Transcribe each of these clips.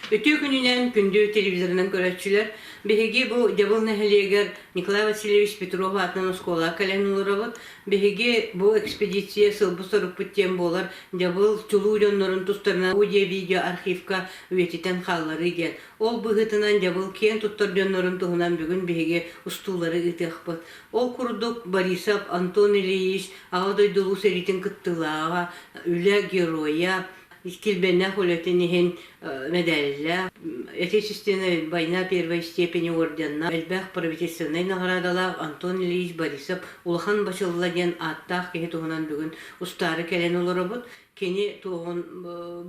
Үтүө күнүнэн күндү телевизорынан көрөөччүлэр! Биһиги бу Дьабыл нэһилиэгэр Николай Васильевич Петров аатынан оскуолаҕа кэлэн олоробут. Биһиги бу экспедиция сылбыт-сорукпут диэн буолар Дьабыл чулуу дьоннорун тустарынан аудио-видео архивка үйэтитэн хаалларыы диэн. Ол быһыытынан Дьабыл киэн туттар дьоннорун туһунан бүгүн биһиги устуулары ыытыахпыт. Ол курдук Борисов Антон Ильич Аҕа дойду Улуу сэриитин кыттыылааҕа, үлэ геройа, Килбиэннээх үлэтин иһин мэдээллээх, Отечественная война первой степени орденнаах, элбэх правительственнай наҕараадалаах Антон Ильич Борисов Улахан Бачылла диэн ааттаах киһи туһунан бүгүн устаары кэлэн олоробут. Кини туоҕун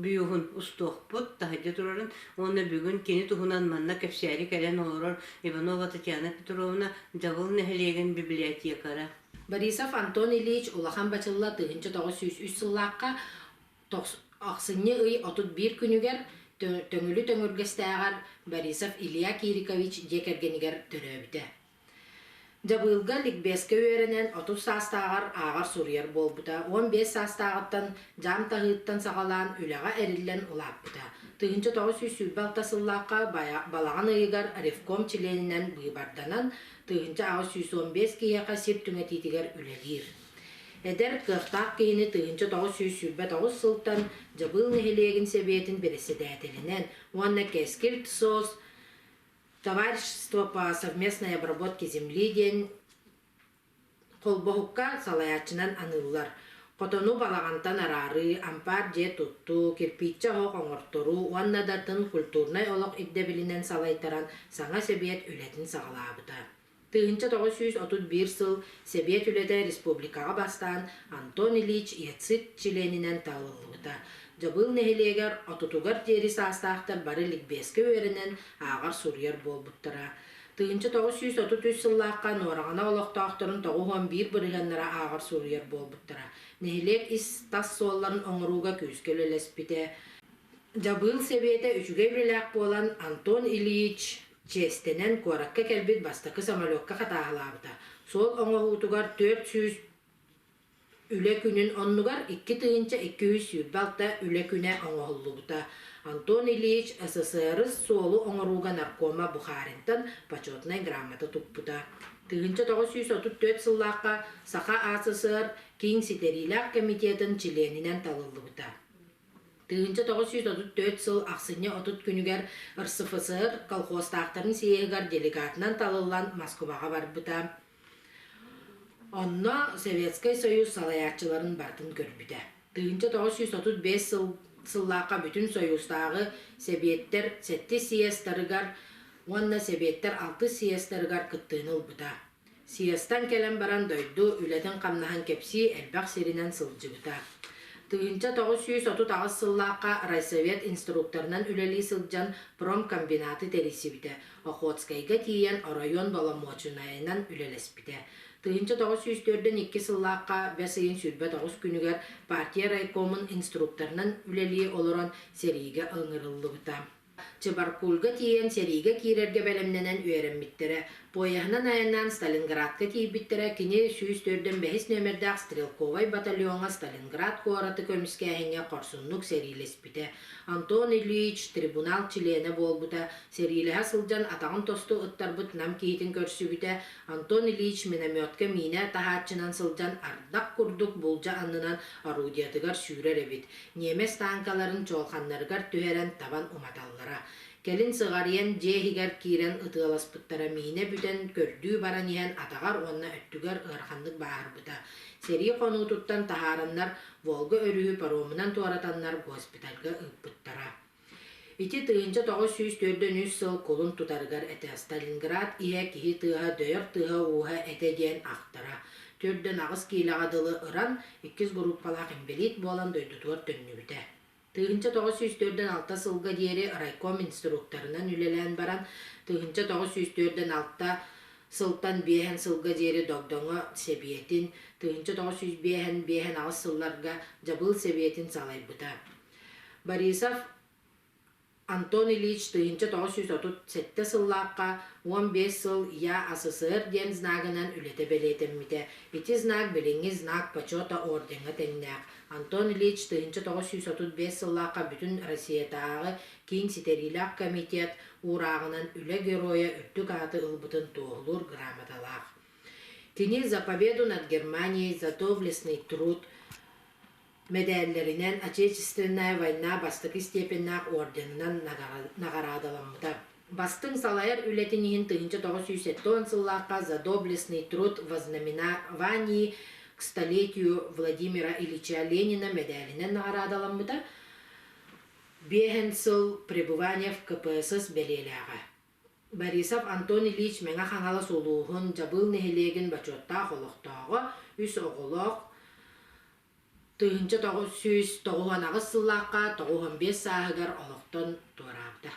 бүйүһун устуохпут, таһырдьа турарын уонна бүгүн кини туһунан манна кэпсээри кэлэн олорор Иванова Татьяна Петровна Дьабыл нэһилиэгин библиотекара. Борисов Антон Ильич Улахан Бачылла 1903 сыллаахха Ахсынньы ый 31 күнүгэр Төҥүлү Төҥүргэстээҕэр Борисов Илья Кирикович дьиэ кэргэнигэр төрөөбүтэ. Дьабыылга ликбезкэ үөрэнэн 30 саастааҕар ааҕар-суруйар буолбута, 15 саастааҕыттан дьаам таһыыттан саҕалаан үлэҕэ эриллэн улааппыта. 1926 сыллаахха балаҕан ыйыгар ревком чилиэнинэн быыбарданан, 1815 киһиэхэ сир түҥэтиитигэр үлэлиир. Эдэр, кыахтаах киһини 1929 сылтан Дьабыыл нэһилиэгин сэбиэтин бэрэссэдээтэлинэн уонна Кэскил ТСОС Товарищество по совместной обработке земли диэн холбоһукка салайааччынан аныыллар. Хотону балаҕантан араарыы, ампаар дьиэ туттуу, кирпииччэ оһох оҥорторуу уонна да атын культурнай олох ирдэбилинэн салайтаран саҥа сэбиэт үлэтин саҕалаабыта. 1931 сыл Сэбиэт үлэтэ республикаҕа бастаан Антон Ильич ЯЦИК чилиэнинэн талыллыбыта. Дьабыыл нэһилиэгэр отутугар диэри саастаахтар бары ликбезкэ үөрэнэн ааҕар-суруйар буолбуттара. 1933 сыллаахха Нуораҕана олохтоохторун 91 бырыһыаннара ааҕар-суруйар буолбуттара. Нэһилиэк ис-тас суолларын оҥорууга күүскэ үлэлэспитэ. Дьабыыл сэбиэтэ үчүгэй үлэлээх буолан Антон Ильич чиэстэнэн куоракка кэлбит бастакы самолекка хатааһылаабыта. Суол оҥоһуутугар 400 үлэ күнүн оннугар 2226 үлэ күнэ оҥоһуллубута. Антон Ильич СССР суолу оҥорууга наркома Бухаринтан почетнай грамота туппута. 1934 сыллаахха Саха АССР Киин ситэриилээх комитетын чилиэнинэн талыллыбыта. 1934 сыл ахсынньы 30 күнүгэр РСФСР колхозтаахтарын съеһигэр делегатынан талыллан Москваҕа барбыта. Онно Советскай Союз салайааччыларын барытын көрбүтэ. 1935 сыл сыллаахха бүтүн Союзтааҕы Сэбиэттэр сэттис съезтарыгар уонна Сэбиэттэр алтыс съезтарыгар кыттыыны ылбыта. Съезтан кэлэн баран дойду үлэтин-хамнаһын кэпсии элбэх сиринэн сылдьыбыта. 1938 сыллаахха райсовет инструкторынан үлэлии сылдьан промкомбинаты тэрийсибитэ, Охотскайга тиийэн оройуон боломуочунайынан үлэлэспитэ. 1942 сыллаахха бэс ыйын 29 күнүгэр партия райкомун инструкторынан үлэлии олорон сэриигэ ыҥырыллыбыта. Чебаркульга тиийэн сэриигэ киирэргэ бэлэмнэнэн үөрэммиттэрэ. Поеһынан айаннаан Сталинградка тиийбиттэрэ, кини 145 нүөмэрдээх стрелковай батальоҥҥа Сталинград куораты көмүскээһиҥҥэ хорсуннук сэриилэспитэ. Антон Ильич трибунал чилиэнэ буолбута, сэриилэһэ сылдьан атаҕын тосту ыттарбыт Нам киһитин көрсүбүтэ. Антон Ильич минометка миинэ таһааччынан сылдьан ардах курдук булдьа аннынан орудиетыгар сүүрэр эбит. Ньиэмэс тааҥкаларын чуолханнарыгар түһэрэн табан уматаллара. Кэлин сыҕарыйан дьиэ иһигэр киирэн ытыаласпыттара миинэ бүтэн көрдүү баран иһэн атаҕар уонна өттүгэр ыараханнык бааһырбыта. Сэрии хонуутуттан таһаараннар Волга өрүһү паромунан туоратаннар госпитальга ыыппыттара. Ити 1943 сыл кулун тутарыгар этэ Сталинград иһэ киһи тыаһа дөйөр тыаһа-ууһа этэ диэн ахтара. 48 киилэҕэ дылы ыран, иккис группалаах инбэлиит буолан дойдутугар төннүбүтэ. 1946 сылга диэри райком инструкторынан үлэлээн баран, 1946 сылтан биэһэн сылга диэри Догдоҥо сэбиэтин, 1905-58 сылларга Дьабыыл сэбиэтин салайбыта. Борисов Антон Ильич 1937 сыллаахха 15 сыл Я АССР диэн знагынан үлэтэ бэлиэтэммитэ. Ити знак билиҥҥи Знак почета ордеҥҥа тэҥнээх. Антон Ильич 1935 сыллаахха Бүтүн Россиятааҕы Киин ситэриилээх комитет уурааҕынан Үлэ Геройа үрдүк ааты ылбытын туоһулуур грамоталаах. Кини «За победу над Германией», «За доблестный труд» мэдээллэринэн Отечественная война бастакы степеннээх орденынан наҕараадаламмыта. Бастыҥ салайар үлэтин иһин 1970 сыллаахха «За доблестный труд во знаменовании к столетию Владимира Ильича Ленина» мэдээлинэн наҕараадаламмыта. Биэһэн сыл пребывания в КПСС бэлиэлээҕэ. Борисов Антон Ильич Мэҥэ Хаҥалас улууһун Дьабыыл нэһилиэгин бочуоттаах олохтооҕо, үс оҕолоох, 1998 сыллаахха 95 сааһыгар олохтон туораабыта.